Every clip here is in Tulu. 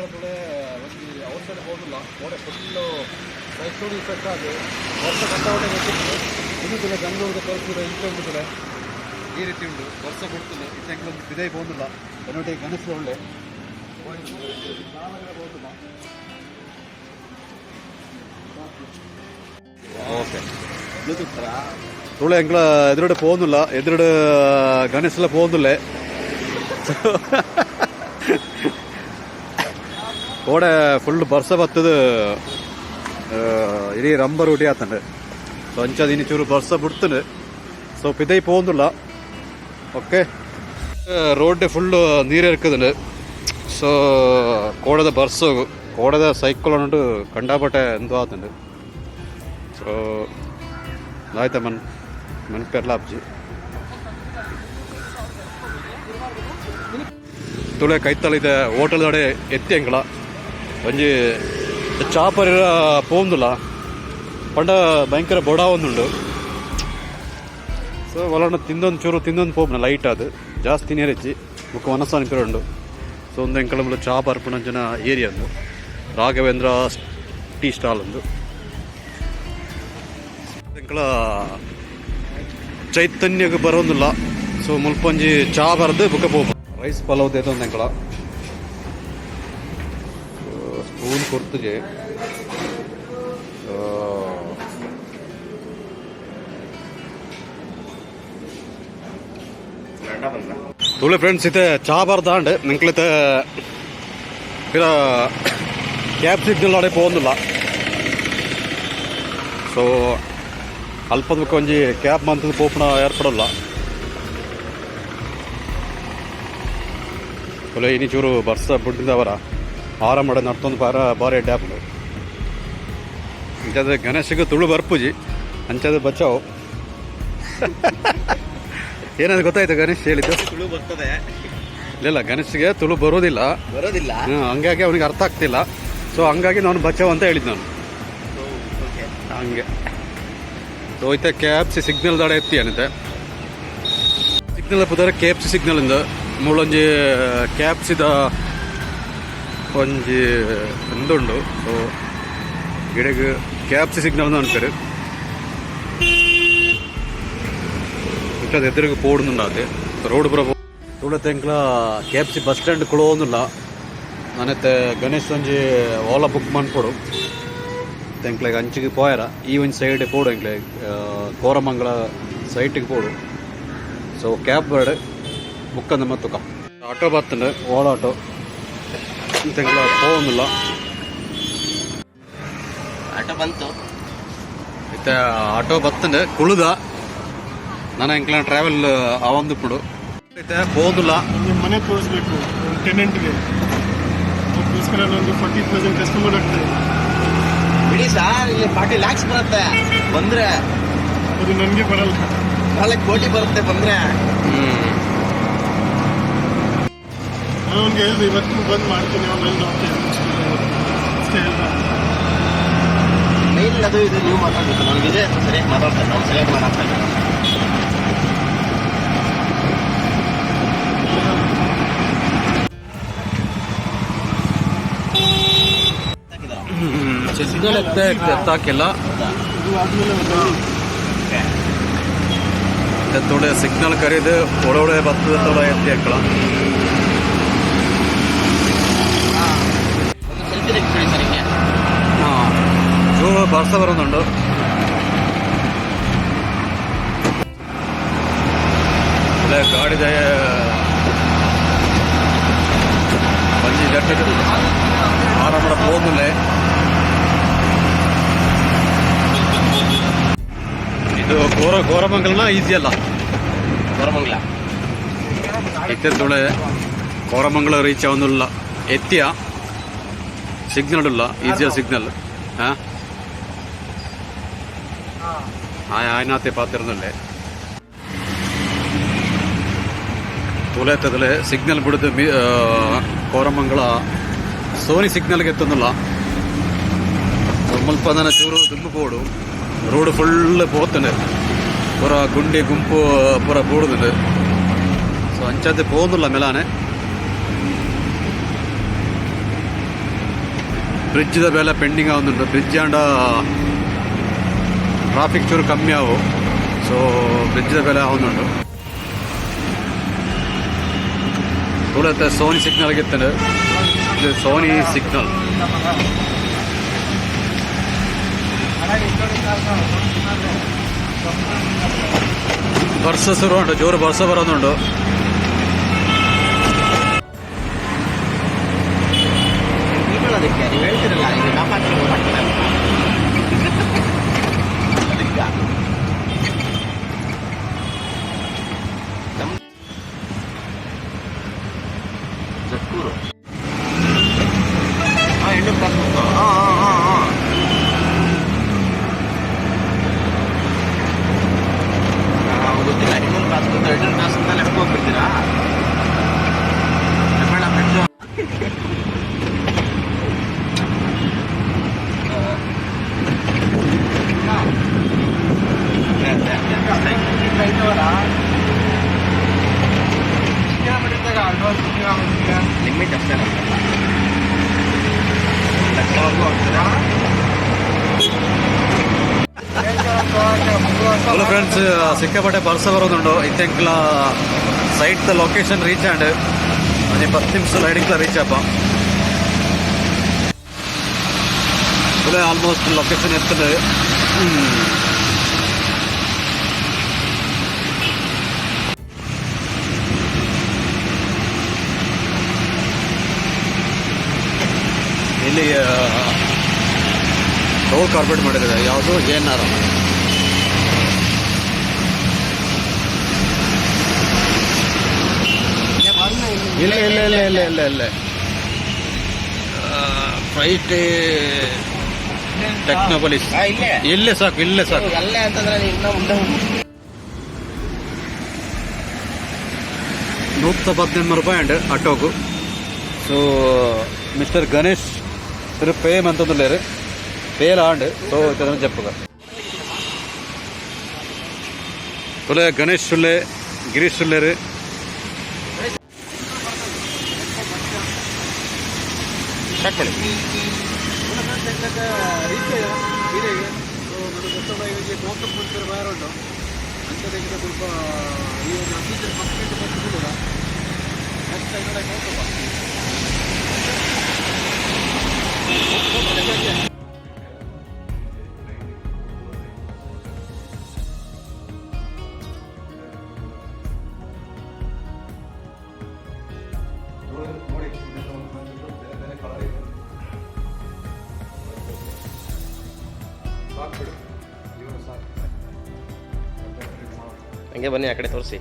ಎಂಕಲ ಒಂಜಿ ಔಟ್ ಸೈಡ್ ಹೋಗಿಲ್ಲ ಓಡೆ ಫುಲ್ಲು ಸೈಕ್ಲೋನ್ ಇಫೆಕ್ಟ್ ಆಗಿ ವರ್ಷ ಕಟ್ಟಾವಟೆ ಗೊತ್ತಿತ್ತು. ಇದು ತುಲೆ ಬೆಂಗಳೂರದ ಪರಿಸ್ಥಿತಿ ಇಂಚ ಉಂಟು ತುಲೆ. ಈ ರೀತಿ ಉಂಟು ವರ್ಷ ಕೊಡ್ತಿಲ್ಲ. ಇತ್ತೆ ಎಂಕಲೊಂದು ಬಿದೈ ಹೋಗಿಲ್ಲ. ಎನ್ನೊಟ್ಟಿಗೆ ಗಣೇಶ ಒಳ್ಳೆ ಹೋಗಿಲ್ಲ. ಓಕೆ, ತುಳು ಎಂಕ್ಲ ಎದುರುಡೆ പോകുന്നില്ല. ಎದುರುಡೆ ಗಣೇಶಲ പോകുന്നില്ലേ. ಕೋಡೆ ಫುಲ್ ಬರ್ಸ ಬತ್ತದ ಇಡೀ ರಂಬರ್ ಊಟಿ ಆತಂಡು. ಸೊ ಅಂಚಾದ ಇನಿ ಚೂರು ಬರ್ಸ ಬಿಡ್ತಂಡು. ಸೊ ಪಿದೈ പോകുന്നിಲ್ಲ. ಓಕೆ, ರೋಡ್ ಫುಲ್ ನೀರು ಇರ್ಕದಂಡು. ಸೊ ಕೋಡದ ಬರ್ಸೋಗು ಕೋಡದ ಸೈಕಲ್ ಉಂಟು ಕಂಡಾಪಟ್ಟೆ ಎಂದು ಆತಂಡು. ಸೊ ಆಯ್ತಾ ಮನ್ ಮನ್ ಪೆರ್ಲ ಅಬ್ಜಿ. ತುಳೆ ಕೈತಲ್ ಇದೆ ಹೋಟೆಲ್ ದಡೆ ಎತ್ತಿ ಎಂಕಲ ಒಂಜಿ ಚಾಪರ್ ಪೋಂದುಲ ಪಂಡ ಭಯಂಕರ ಬೊಡ ಒಂದುಂಡು. ಸೊ ಒಲಣ್ಣ ತಿಂದೊಂದು ಚೂರು ತಿಂದೊಂದು ಪೋಪುನ ಲೈಟ್ ಅದು ಜಾಸ್ತಿ ನೀರೆಚ್ಚಿ ಬೊಕ್ಕ ಮನಸ್ಸು ಉಂಡು. ಸೊ ಒಂದು ಎಂಕಲ ಮೂಲು ಚಾ ಪರ್ಪುನಂಚಿನ ಏರಿಯಾ ಒಂದು ರಾಘವೇಂದ್ರ ಟೀ ಸ್ಟಾಲ್ ಒಂದು. ಎಂಕಲ ಚೈತನ್ಯಗ್ ಬರೋದಿಲ್ಲ. ಸೊ ಮುಲ್ಪೊಂಜಿ ಚಾ ಬರ್ದು ಬುಕ್ಕ ಪೋಪ. ರೈಸ್ ಪಲಾವ್ ದೇತೊಂದು ಎಂಕಲ ಸ್ಪೂನ್ ಕೊರ್ತುಜೆ. ತುಳು ಫ್ರೆಂಡ್ಸ್, ಇತ್ತೆ ಚಾ ಬರ್ದಾಂಡ್. ನಿಂಕ್ಲಿತ್ತೆ ಪಿರ ಕ್ಯಾಬ್ ಸಿಗ್ನಲ್ ಅಡೆ ಪೋಂದಿಲ್ಲ. ಸೊ ಅಲ್ಪದ ಬೊಕ್ಕ ಒಂಜಿ ಕ್ಯಾಬ್ ಮಂತದ ಪೋಪುನ ಏರ್ಪಡಲ್ಲ. ತುಲೆ ಇನಿ ಚೂರು ಬರ್ಸ ಬುಡ್ಡಿದವರ ಆರಾಮ ನಡ್ತೊಂದು ಬಾರ ಬಾರಿ ಎಡ್ಡೆ ಆಪುಂಡು. ಅಂಚಾದ ಗಣೇಶಗ್ ತುಳು ಬರ್ಪುಜಿ, ಅಂಚಾದ ಬಚಾವ್. ಏನಾದ್ರು ಗೊತ್ತಾಯ್ತು ಗಣೇಶ್ ಹೇಳಿದ್ದು? ತುಳು ಬರ್ತದೆ. ಇಲ್ಲ, ಗಣೇಶ್ಗೆ ತುಳು ಬರೋದಿಲ್ಲ. ಬರೋದಿಲ್ಲ. ಹಂಗಾಗಿ ಅವನಿಗೆ ಅರ್ಥ ಆಗ್ತಿಲ್ಲ. ಸೊ ಹಂಗಾಗಿ ನಾನು ಬಚಾವ್ ಅಂತ ಹೇಳಿದ್ದು ನಾನು. ಓಕೆ. ಹಂಗೆ. ಸೊ ಇತ್ತೆ ಕೆ ಎಫ್ ಸಿ ಸಿಗ್ನಲ್ ದಾಡ ಎತ್ತಿ ಅನಿತೆ. ಸಿಗ್ನಲ್ ಪುದರ್ ಕೆ ಎಫ್ ಸಿ ಸಿಗ್ನಲ್ ಇಂದ. ಮೂಲೊಂಜಿ ಕೆ ಎಫ್ ಸಿದ ಒಂಜಿ ಉಂದುಂಡು. ಸೊ ಗಿಡಗ್ ಕೆ ಎಫ್ ಸಿ ಸಿಗ್ನಲ್ ಅನ್ಪೇರು. ಅದು ಎದುರಿಗೆ ಪೋಡುಂಡಾತೆ ರೋಡ್ ಪೂರ ತುಳತೆಂಕ್ಲ K F C bus stand ಕುಳೋಂದುಲ್ಲ. ನಾನೆತ್ತೆ Ganesh ಒಂಜಿ ಓಲಾ ಬುಕ್ ಮನ್ಪೊಡು. ಎಂಕ್ಲೆಗ್ ಅಂಚಿಗೆ ಪೋಯರ ಈ ಒಂಜಿ ಸೈಡ್ ಪೋಡು. ಎಂಕ್ಲೆ ಕೋರಮಂಗಲ ಸೈಟಿಗೆ ಪೋಡು. ಸೊ ಕ್ಯಾಬ್ ಬರ್ಡ್ ಬುಕ್ ಅಂದ ಮತ್ತುಕ ಆಟೋ ಬರ್ತಂಡು, ಓಲಾ ಆಟೋ. ಎಂಕ್ಲ ಪೋವೊಂದುಲ್ಲ. ಆಟೋ ಬಂತು. ಇತ್ತೆ ಆಟೋ ಬತ್ತಂಡು ಕುಳುದ. ನಾನು ಎಂಕ್ಲ ಟ್ರಾವೆಲ್ ಆವಂದುಪ್ಪುಡು. ಇತ್ತೆ ಪೋವೊಂದುಲ್ಲ. ನಮಗೆ ಮನೆ ತೋರಿಸ್ಬೇಕು ಟೆನೆಂಟ್ಗೆ. ಅದಕ್ಕೋಸ್ಕರ ನಂದು 40,000 ಕಸ್ಟಮರ್ ಆಗ್ತಾರೆ. ಬಿಡಿ ಸರ್, ಇಲ್ಲಿ 40 ಲ್ಯಾಕ್ಸ್ ಬರುತ್ತೆ ಬಂದ್ರೆ. ಅದು ನನಗೆ ಬರಲ್ಲ. 4 ಕೋಟಿ ಬರುತ್ತೆ ಬಂದ್ರೆ. ನಾನು ಅವ್ನಿಗೆ ಹೇಳ್ದೆ, ಇವತ್ತು ಬಂದ್ ಮಾಡ್ತೀನಿ. ಅವ್ನು ಹೇಳ್ದ ಓಕೆ, ಅಷ್ಟೇ ಹೇಳ್ದ. ಮೇಲ್ ಅದು ಇದು ನೀವು ಮಾತಾಡ್ಬೇಕು. ನಾನು ವಿಜಯ್ ಹತ್ರ ಸರಿಯಾಗಿ ಮಾತಾಡ್ತಾ ಇಲ್ಲ. ಅವ್ನು ಸರಿಯಾಗಿ ಮಾತಾಡ್ತಾ ಇಲ್ಲ. ಸಿಗ್ನಲ್ ಎತ್ತ ಎತ್ತಾಕಿಲ್ಲ. ಇದು ಆದ್ಮೇಲೆ ಒಂದು ತೋಡೆ ಸಿಗ್ನಲ್ ಕರೀದು ಒಳೊಡೆ ಬತ್ತದ ತೋಡ ಎತ್ತಿ ಹಾಕಳ. ಒಂದು ಸೆಲ್ಫಿ ತೆಗೆದ್ಬಿಡಿ ಸರ್ ಹಿಂಗೆ. ಹಾಂ, ಜೋರು ಬರ್ಸ ಬರೋದುಂಡು. ಅಲ್ಲೇ ಗಾಡಿದ ಒಂಜಿ ಜಟ್ಟ ಆರಾಮಡ ಪೋಂದುಲ್ಲೆ. ಇದು ಕೋರಮಂಗಲನ ಈಸಿ ಅಲ್ಲ. ಕೋರಮಂಗಲ. ಇತ್ತೆ ತುಳೆ ಕೋರಮಂಗಲ ರೀಚ್ ಆವೊಂದುಲ್ಲ. ಎತ್ತಿಯ ಸಿಗ್ನಲ್ ಉಲ್ಲ, ಈಸಿಯ ಸಿಗ್ನಲ್. ಹಾಂ, ಆಯ್ನಾತೆ ಪಾತಿರದಲ್ಲೇ ತುಲೆ ತದಲೆ ಸಿಗ್ನಲ್ ಬಿಡುದು. ಕೋರಮಂಗಲ ಸೋನಿ ಸಿಗ್ನಲ್ಗೆ ಎತ್ತೊಂದುಲ್ಲ. ಮುಲ್ಪದನ ಚೂರು ದುಂಬು ಪೋಡು. ರೋಡ್ ಫುಲ್ ಪೋತಂಡು, ಪೂರ ಗುಂಡಿ ಗುಂಪು ಪೂರ ಬೂಡುದುಂಡು. ಸೊ ಅಂಚಾತೆ ಪೋಂದುಲ್ಲ ಮೆಲಾನೆ. ಬ್ರಿಡ್ಜ್ದ ಬೇಲೆ ಪೆಂಡಿಂಗ್ ಆವೊಂದುಂಡು. ಬ್ರಿಡ್ಜ್ ಆಂಡ ಟ್ರಾಫಿಕ್ ಚೂರು ಕಮ್ಮಿ ಆವು. ಸೊ ಬ್ರಿಡ್ಜ್ದ ಬೇಲೆ ಆವೊಂದುಂಡು. ತೂಲತ್ತೆ ಸೋನಿ ಸಿಗ್ನಲ್ ಗಿತ್ತಂಡು. ಇದು ಸೋನಿ ಸಿಗ್ನಲ್. ಬರ್ಸ ಶುರು ಉಂಟು, ಜೋರು ಬರ್ಸ ಬರೋದುಂಡು. ಅದಕ್ಕೆ ನೀವು ಹೇಳ್ತಿರಲ್ಲ, ಈಗ ಕಾಪಾಡ್ತಾರೆ ಗೊತ್ತಾಗ್ತದೆ ಅಂತ. ಅದಕ್ಕೆ ಜಕ್ಕೂರು. ಹಾಂ, ಹೆಣ್ಣು ಕ್ಲಾಸ್. ಹಾಂ ಹಾಂ ಹಾಂ ಹಾಂ ಗೊತ್ತಿಲ್ಲ. ಹೆಣ್ಣು ಕ್ಲಾಸ್ ಗೊತ್ತು. ಹೆಣ್ಣು ಕ್ಲಾಸ್ ಅಂತ ಲೆಫ್ಟ್ ಹೋಗ್ಬಿಡ್ತೀರಾ? ಬೇಡ, ಬ್ರಿಡ್ಜ್. ಲಿಮಿಟ್ ಅಷ್ಟೇ ನಮ್ಗೆ. 1 ಲಕ್ಷವರೆಗೂ ಹೋಗ್ತದೆ. ಹಲೋ ಫ್ರೆಂಡ್ಸ್, ಸಿಕ್ಕಾಪಟ್ಟೆ ಬರ್ಸ ಬರೋದುಂಡು. ಇತ್ತೆಂಕ್ಲ site the location reach and ಒಂಜಿ 10 ನಿಮಿಷ ರೈಡಿಂಗ್ ರೀಚ್ ಆಪ. ಆಲ್ಮೋಸ್ಟ್ ಲೊಕೇಶನ್ ಎತ್ತುಂಡು. ಇಲ್ಲಿ ರೋಡ್ ಕಾರ್ಪೆಟ್ ಮಾಡಿದ್ದಾರೆ. ಯಾವುದು? J N R. ಇಲ್ಲ ಇಲ್ಲ ಇಲ್ಲ ಇಲ್ಲ ಇಲ್ಲ ಇಲ್ಲ, ಫ್ರೈಟ್ ಟೆಕ್ನೋಪೊಲಿಸ್. ಇಲ್ಲೇ. ಇಲ್ಲೇ ಸಾಕು, ಇಲ್ಲೇ ಸಾಕು. ಅಲ್ಲೇ ಅಂತಂದ್ರೆ ನೀವು ಇನ್ನೂ ಮುಂದೆ ಹೋಗಿ. 118 ರೂಪಾಯಿ ಅಂಡ್ ಆಟೋಗು. ಸೊ ಮಿಸ್ಟರ್ ಗಣೇಶ್ ಸರ್ ಪೇ ಮಂತೊಂದುಲ್ಲೇರು. ಪೇಲ ಆಂಡ್. ಸೊ ಇತ್ತದನ್ನ ಜಪ್ಪುಗ ತೊಲೆ. ಗಣೇಶ್ ಸುಳ್ಳೆ, ಗಿರೀಶ್ ಸುಳ್ಳೇರು. ಸ್ಟಾರ್ಟ್ ಮಾಡಿ. ನೋಡಿ, ಬೇರೆ ಬೇರೆ ಕಲರ್ ಇದೆ. ಸಾಕು ಬಿಡು, ಇವರು ಸಾಕು. ಹಂಗೆ ಬನ್ನಿ, ಆ ಕಡೆ ತೋರಿಸಿ.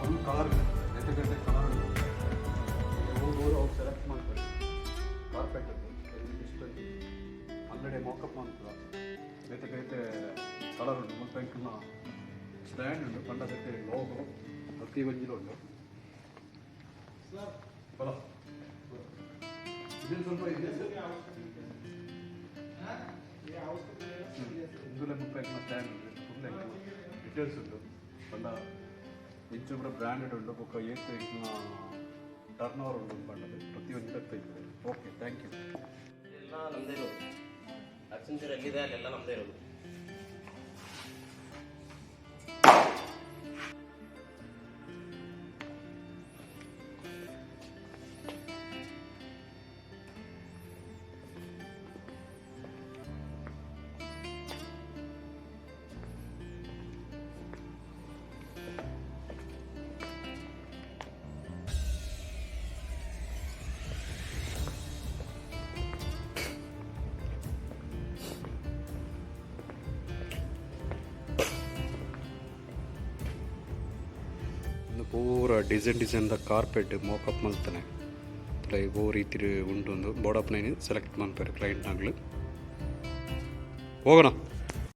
ಒಂದು ಕಲರ್ ಇದೆ, ಬೇರೆ ಬೇರೆ ಕಲರ್ ಉಂಟು. ಹೋಗೋರು ಅವ್ರು ಸೆಲೆಕ್ಟ್ ಮಾಡ್ತಾರೆ. ಕಾರ್ಪೆಟ್ ಇಷ್ಟೊಂದು ಆಲ್ರೆಡಿ ಮಾಕಪ್ ಮಾಡ್ತಾರೆ. ಬೇತೆ ಬೇತೆ ಕಲರ್ ಉಂಟು. ಮುಲ್ಪ ಎಂಕಲ್ನ ಸ್ಟ್ಯಾಂಡ್ ಉಂಟು. ಪಂಡ ಸೆಟ್ ಲೋಗೋ ಪ್ರತಿ ಒಂಜಿಲ ಉಂಟು. ಬಲ, ಇದನ್ನು ಸ್ವಲ್ಪ ಇದೆ. ಇಂದುಲ ಮುಲ್ಪ ಎಂಕಲ್ನ ಸ್ಟ್ಯಾಂಡ್ ಉಂಟು. ಫುಲ್ ಎಂಕಲ್ನ ಡೀಟೇಲ್ಸ್ ಉಂಟು. ಪಂಡ ಇಂಚು ಪೂರ ಬ್ರ್ಯಾಂಡೆಡ್ ಉಂಟು. ಬೊಕ್ಕ ಏತ್ ಎಂಕ್ನ ಟರ್ನ್ ಓವರ್ ಉಂಟು ಪಂಡದು ಪ್ರತಿಯೊಂದು ಇರ್ತದೆ. Okay, thank you. ಎಲ್ಲ ನಮ್ಮದೇ ಇರೋದು. ಅರ್ಚಂತೀರ ಎಲ್ಲಿದೆ ಅಲ್ಲೆಲ್ಲ ನಮ್ಮದೇ ಇರೋದು. ಒಂದು ಪೂರ ಡಿಸೈನ್ ಡಿಸೈನ್ದ ಕಾರ್ಪೆಟ್ ಮೋಕಪ್ ಮಲ್ತಾನೆ. ಲೈಕ್ ಓ ರೀತಿ ಉಂಟು ಒಂದು ಬೋರ್ಡಪ್ನೈನ್ ಸೆಲೆಕ್ಟ್ ಮನ್ಪೆರ್ ಕ್ಲೈಂಟ್ನಾಗ್ಲು. ಹೋಗೋಣ.